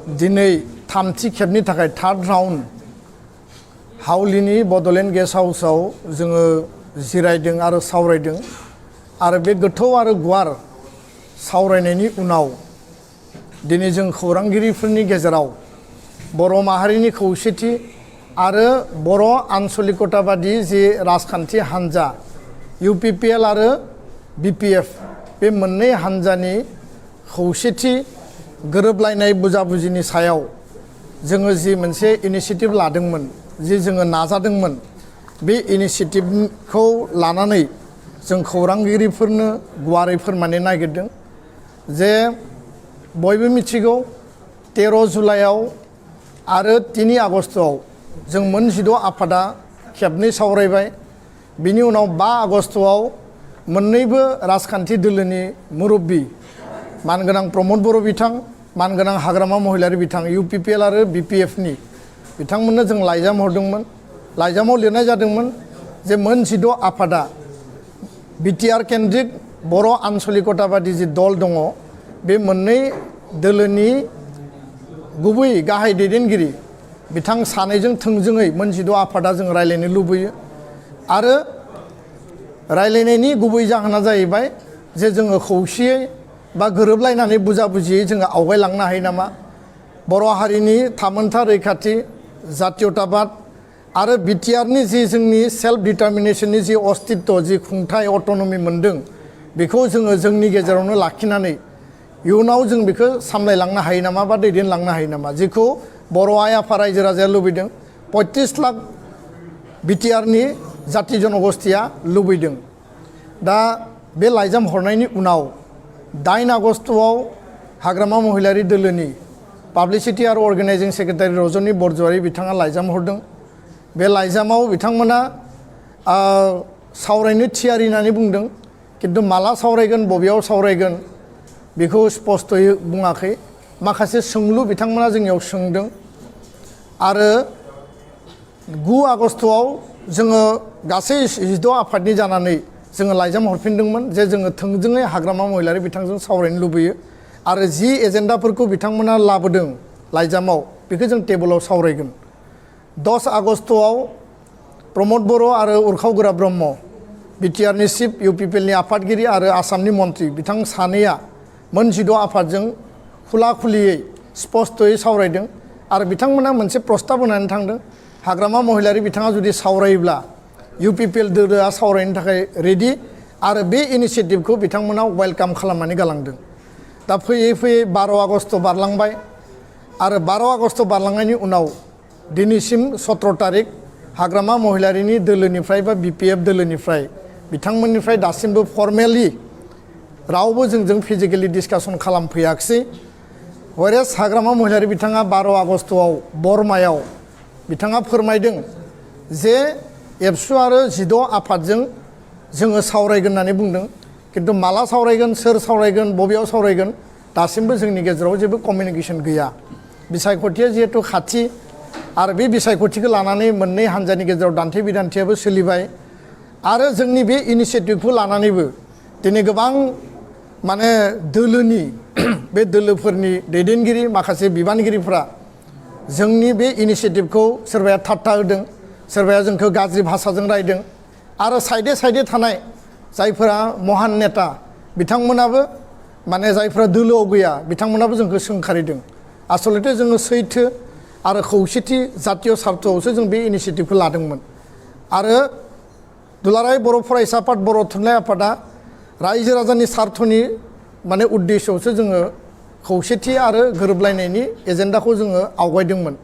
दिनै थामथि खेबनि थाखाय थार्ड राउन्ड हावलिनि बड'लेण्ड गेस्ट हाउसाव जोङो जिरायदों आरो सावरायदों आरो बे गोथौ आरो गुवार सावरायनायनि उनाव दिनै जों खौरांगिरिफोरनि गेजेराव बर' माहारिनि खौसेथि आरो बर' आन्चलिकताबादि जि राजखान्थि हान्जा UPPL आरो BPF बे मोननै हान्जानि खौसेथि गोरोबलायनाय बुजाबुजिनि सायाव जोङो जि मोनसे इनिशिएटिभ लादोंमोन जि जोङो नाजादोंमोन बे इनिशिएटिभखौ लानानै जों खौरांगिरिफोरनो गुवारै फोरमायनो नागिरदों जे बयबो मिथिगौ 13 जुलाइआव आरो 3 आगस्तआव जों मोन 16 आफादा खेबनै सावरायबाय बिनि उनाव 5 आगस्तआव मोननैबो राजखान्थि दोलोनि मुरब्बी मानगोनां प्रमद बर' बिथां मानगोनां हाग्रामा महिलारि बिथां UPPL आरो BPF नि बिथांमोननो जों लाइजाम हरदोंमोन लाइजामाव लिरनाय जादोंमोन जे मोन 16 आफादा BTR केन्द्रिक बर' आन्चलिकताबादि जि दल दङ बे मोननै दोलोनि गुबै गाहाय दैदेनगिरि बिथां सानैजों थोंजोङै मोन 16 आफादा जों रायलायनो लुबैयो आरो रायलायनायनि गुबै जाहोना जाहैबाय जे जोङो खौसेयै बा गोरोबलायनानै बुजाबुजियै जोङो आवगायलांनो हायो नामा बर' हारिनि थामोनथा रैखाथि जातीयताबाद आरो BTRनि जि जोंनि सेल्फ डिटारमिनेशननि जि अस्तित्व जि खुंथाय अट'नमि मोनदों बेखौ जोङो जोंनि गेजेरावनो लाखिनानै इयुनाव जों बेखौ सामलायलांनो हायो नामा बा दैदेनलांनो हायो नामा जेखौ बर' आइ आफा रायजो राजाया लुबैदों 35 लाख BTRनि जाति जनगोष्ठीया लुबैदों दा बे लाइजाम हरनायनि उनाव 8 आगस्तआव हाग्रामा महिलारि दोलोनि पाब्लिसिटि आरो अर्गेनाइजिं सेक्रेटारि रजनी बरज'वारी बिथाङा लाइजाम हरदों बे लाइजामाव बिथांमोना सावरायनो थियारि होननानै बुंदों किन्तु माला सावरायगोन बबेयाव सावरायगोन बेखौ स्पष्टयै बुङाखै माखासे सोंलु बिथांमोना जोंनियाव सोंदों आरो 9 आगस्तआव जोङो गासै 16 आफादनि जानानै जोङो लाइजाम हरफिनदोंमोन जे जोङो थोंजोङै हाग्रामा महिलारि बिथांजों सावरायनो लुबैयो आरो जि एजेन्डाफोरखौ बिथांमोना लाबोदों लाइजामाव बेखौ जों टेबोलाव सावरायगोन 10 आगस्तआव प्रमद बर' आरो उरखाव ब्रह्म BTRनि चिफ UPPLनि आफादगिरि आरो आसामनि मन्त्रि बिथां सानैया मोन 16 आफादजों खुला खुलियै स्पष्टयै सावरायदों आरो बिथांमोना मोनसे प्रस्ताब होनानै थांदों हाग्रामा महिलारि बिथाङा जुदि सावरायोब्ला UPPL दोलोआ सावरायनो थाखाय रेडि आरो बे इनिशिएटिभखौ बिथांमोना वेलकाम खालामनानै गालांदों दा फैयै फैयै 12 आगस्त बारलांबाय आरो 12 आगस्त बारलांनायनि उनाव दिनैसिम 17 तारिख हाग्रामा महिलारिनि दोलोनिफ्राय बा BPF दोलोनिफ्राय बिथांमोननिफ्राय दासिमबो फर्मेलि रावबो जोंजों फिजिकेलि डिसकासन खालामफैयाखिसै हरेस हाग्रामा महिलारि बिथाङा 12 आगस्तआव बरमायाव बिथाङा फोरमायदों जे एबसु आरो 16 आफादजों जोङो सावरायगोन होननानै बुंदों किन्तु माला सावरायगोन सोर सावरायगोन बबेयाव सावरायगोन दासिमबो जोंनि गेजेराव जेबो कमिउनिकेसन गैया बिसायख'थिया जिहेतु खाथि आरो बे बिसायख'थिखौ लानानै मोननै हान्जानि गेजेराव दान्थे बिदान्थेयाबो सोलिबाय आरो जोंनि बे इनिशिएटिभखौ लानानैबो दिनै गोबां माने दोलोनि बे दोलोफोरनि दैदेनगिरि माखासे बिबानगिरिफ्रा जोंनि बे इनिशिएटिभखौ सोरबाया थाट्टा होदों सोरबाया जोंखौ गाज्रि भाषाजों रायदों आरो साइडे थानाय जायफोरा महान नेता बिथांमोनाबो माने जायफोरा दोलोआव गैया बिथांमोनाबो जोंखौ सोंखारिदों आसलथे जोङो सैथो आरो खौसेथि जातीय सार्थआवसो जों बे इनिशिएटिभखौ लादोंमोन आरो दुलाराय बर' फरायसा आफाद बर' थुनलाइ आफादा रायजो राजानि सार्थनि माने उद्देश्यआवसो जोङो खौसेथि आरो गोरोबलायनायनि एजेन्डाखौ जोङो आवगायदोंमोन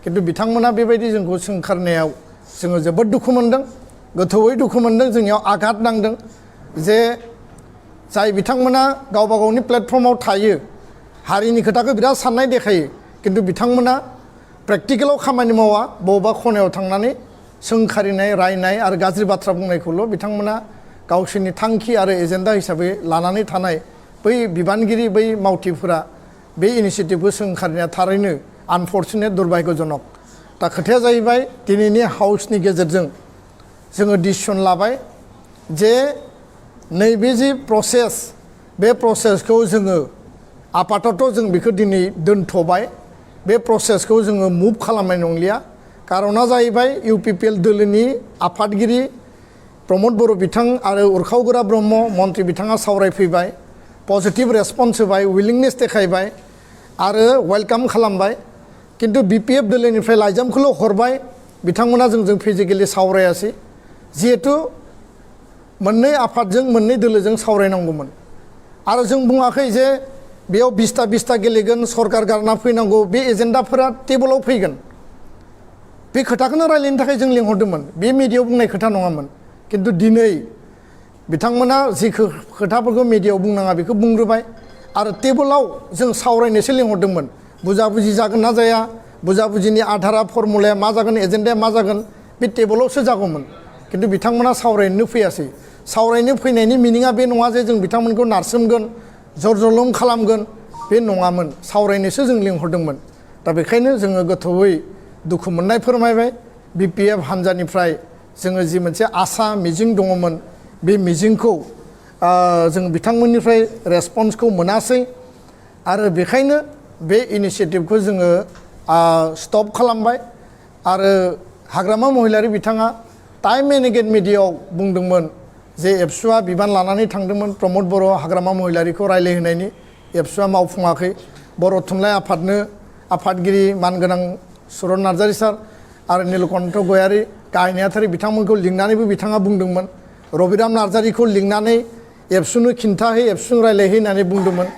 किन्तु बिथांमोना बेबायदि जोंखौ सोंखारनायाव जोङो जोबोद दुखु मोनदों गोथौयै दुखु मोनदों जोंनियाव आघात नांदों जे जाय बिथांमोना गावबा गावनि प्लेटफर्माव थायो हारिनि खोथाखौ बिराद साननाय देखायो किन्तु बिथांमोना प्रेक्टिकेलाव खामानि मावा बबेबा खनायाव थांनानै सोंखारिनाय रायनाय आरो गाज्रि बाथ्रा बुंनायखौल' बिथांमोना गावसोरनि थांखि आरो एजेन्डा हिसाबै लानानै थानाय बै बिबानगिरि बै मावथिफोरा बे इनिशिएटिभखौ सोंखारिनाया थारैनो आनफर्चुनेट दुर्भाग्यजनक दा खोथाया जाहैबाय दिनैनि हाउसनि गेजेरजों जोङो डिसिसन लाबाय जे नैबे जि प्रसेस बे प्रसेसखौ जोङो आपातत जों बेखौ दिनै दोनथ'बाय बे प्रसेसखौ जोङो मुभ खालामनाय नंलिया कारना जाहैबाय इउपिपिएल दोलोनि आफादगिरि प्रमद बर' बिथां आरो उरखावगोरा ब्रह्म मन्त्रि बिथाङा सावरायफैबाय पजिटिभ रेसपन्स होबाय उइलिंनेस देखायबाय आरो वेलकाम खालामबाय किन्तु बिपिएफ दोलोनिफ्राय लाइजामखौल' हरबाय बिथांमोना जोंजों फिजिकेलि सावरायासै जिहेतु मोननै आफादजों मोननै दोलोजों सावरायनांगौमोन आरो जों बुङाखै जे बेयाव 20ता गेलेगोन सरकार गारना फैनांगौ बे एजेन्डाफोरा टेबोलाव फैगोन बे खोथाखौनो रायलायनो थाखाय जों लिंहरदोंमोन बे मिडियायाव बुंनाय खोथा नङामोन किन्तु दिनै बिथांमोना जि खोथाफोरखौ मिडियायाव बुंनाङा बेखौ बुंग्रोबाय आरो टेबोलाव जों सावरायनोसो लिंहरदोंमोन बुजाबुजि जागोन ना जाया बुजाबुजिनि आधारा फर्मुलाया मा जागोन एजेन्डाया मा जागोन बे टेबोलावसो जागौमोन किन्तु बिथांमोना सावरायनो फैयासै सावरायनो फैनायनि मिनिङा बे नङा जे जों बिथांमोनखौ नारसोमगोन जरजलम खालामगोन बे नङामोन सावरायनोसो जों लिंहरदोंमोन दा बेखायनो जोङो गोथौयै दुखु मोननाय फोरमायबाय बिपिएफ हान्जानिफ्राय जोङो जि मोनसे आसा मिजिं दङमोन बे मिजिंखौ जों बिथांमोननिफ्राय रेसपन्सखौ मोनासै आरो बेखायनो बे इनिसिएटिभखौ जोङो स्टप खालामबाय आरो हाग्रामा महिलारि बिथाङा टाइम एन्ड एगेन मिडियायाव बुंदोंमोन जे एबसुआ बिबान लानानै थांदोंमोन प्रमद बर' हाग्रामा महिलारिखौ रायलायहोनायनि एबसुआ मावफुङाखै बर' थुनलाइ आफादनो आफादगिरि मानगोनां सुरन नार्जारि सार आरो नीलकण्ठ गयारि गाहाय नेहाथारि बिथांमोनखौ लिंनानैबो बिथाङा बुंदोंमोन रबिराम नार्जारिखौ लिंनानै एबसुनो खिन्थाहै एबसुजों रायलायहै होननानै बुंदोंमोन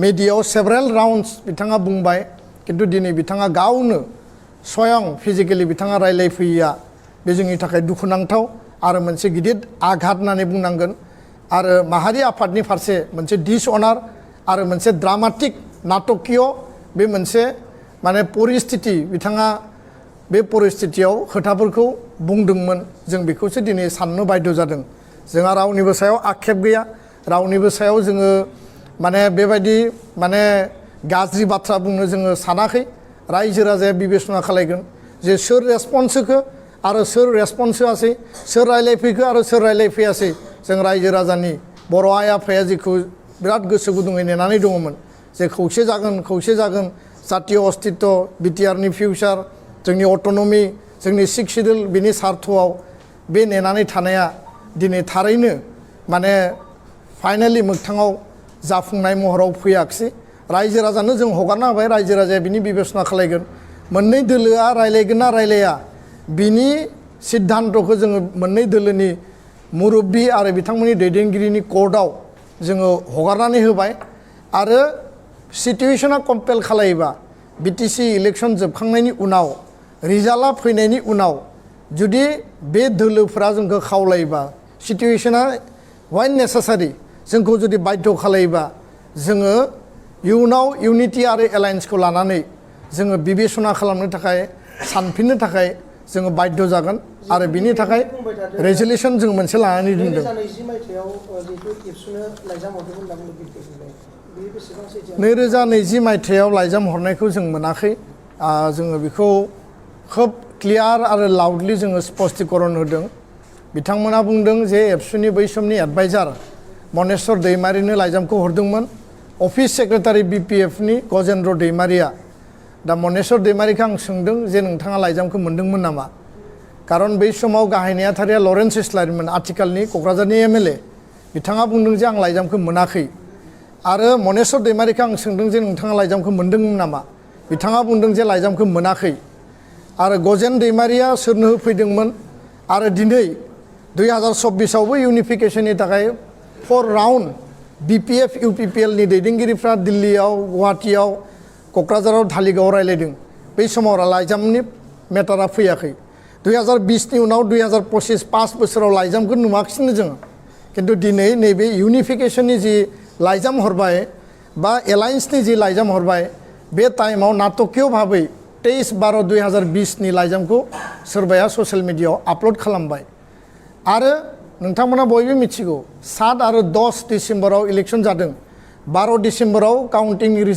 मिडियायाव सेभारेल राउन्डस बिथाङा बुंबाय किन्तु दिनै बिथाङा गावनो स्वयं फिजिकेलि बिथाङा रायलायफैयैया बे जोंनि थाखाय दुखुनांथाव आरो मोनसे गिदिर आघात होननानै बुंनांगोन आरो माहारि आफादनि फारसे मोनसे डिसअनार आरो मोनसे ड्रामाटिक नाटकीय बे मोनसे माने परिस्थिति बिथाङा बे परिस्थितियाव खोथाफोरखौ बुंदोंमोन जों बेखौसो दिनै साननो बाध्य जादों जोंहा रावनिबो सायाव आक्षेप गैया रावनिबो सायाव जोङो माने बेबायदि माने गाज्रि बाथ्रा बुंनो जोङो सानाखै रायजो राजाया बिबेसना खालायगोन जे सोर रेसपन्स होखो आरो सोर रेसपन्स होआसै सोर रायलायफैखो आरो सोर रायलायफैयासै जों रायजो राजानि बर' आइ आफाया जेखौ बिराद गोसो गुदुङै नेनानै दङमोन जे खौसे जागोन जातीय अस्तित्व बिटिआरनि फिउचार जोंनि अट'नमि जोंनि सिक्स सिडिउल बिनि सार्थआव बे नेनानै थानाया दिनै थारैनो माने फाइनालि मोगथाङाव जाफुंनाय महराव फैयाखिसै रायजो राजानो जों हगारना होबाय रायजो राजाया बिनि बिबेसना खालायगोन मोननै दोलोआ रायलायगोन ना रायलाया बिनि सिद्धान्तखौ जोङो मोननै दोलोनि मुरब्बी आरो बिथांमोननि दैदेनगिरिनि कर्टआव जोङो हगारनानै होबाय आरो सिटुएशना कम्पेल खालायोबा बिटिसि इलेक्शन जोबखांनायनि उनाव रिजाल्टआ फैनायनि उनाव जुदि बे दोलोफोरा जोंखौ खावलायोबा सिटुएशना वाइन नेसेसारि जोंखौ जुदि बाध्य खालायोबा जोङो इयुनाव इउनिटि आरो एलायन्सखौ लानानै जोङो बिबेसना खालामनो थाखाय सानफिननो थाखाय जोङो बाध्य जागोन आरो बिनि थाखाय रेजलिउसन जों मोनसे लानानै दोनदों 2020 मायथाइयाव लाइजाम हरनायखौ जों मोनाखै जोङो बेखौ खोब क्लियार आरो लाउडलि जोङो स्पष्टीकरण होदों बिथांमोना बुंदों जे एबसुनि बै समनि एडभाइजार मनेस्वर दैमारिनो लाइजामखौ हरदोंमोन अफिस सेक्रेटारि बिपिएफनि गजेन्द्र दैमारिया दा मनेस्वर दैमारिखौ आं सोंदों जे नोंथाङा लाइजामखौ मोनदोंमोन नामा कारन बै समाव गाहाय नेहाथारिया लरेन्स इस्लारिमोन आथिखालनि क'क्राझारनि एमएलए बिथाङा बुंदों जे आं लाइजामखौ मोनाखै आरो मनेस्वर दैमारिखौ आं सोंदों जे नोंथाङा लाइजामखौ मोनदोंमोन नामा बिथाङा बुंदों जे लाइजामखौ मोनाखै आरो गजेन दैमारिया सोरनो होफैदोंमोन आरो दिनै 2024आवबो इउनिफिकेशननि थाखाय 4 राउन्ड बिपिएफ इउपिपिएलनि दैदेनगिरिफ्रा दिल्लीयाव गुवाहाटीयाव क'क्राझाराव धालिगावआव रायलायदों बै समाव लाइजामनि मेटारा फैयाखै 2020नि उनाव 2025 5 बोसोराव लाइजामखौ नुवाखिसैनो जोङो किन्तु दिनै नैबे इउनिफिकेशननि जि लाइजाम हरबाय बा एलायन्सनि जि लाइजाम हरबाय बे टाइमाव नाटकीय भाबै 23/12/2020नि लाइजामखौ सोरबाया ससियेल मिडियायाव आपल'ड खालामबाय आरो नोंथांमोना बयबो मिथिगौ 7 आरो 10 डिसेम्बराव इलेक्शन जादों 12 डिसेम्बराव काउन्टिं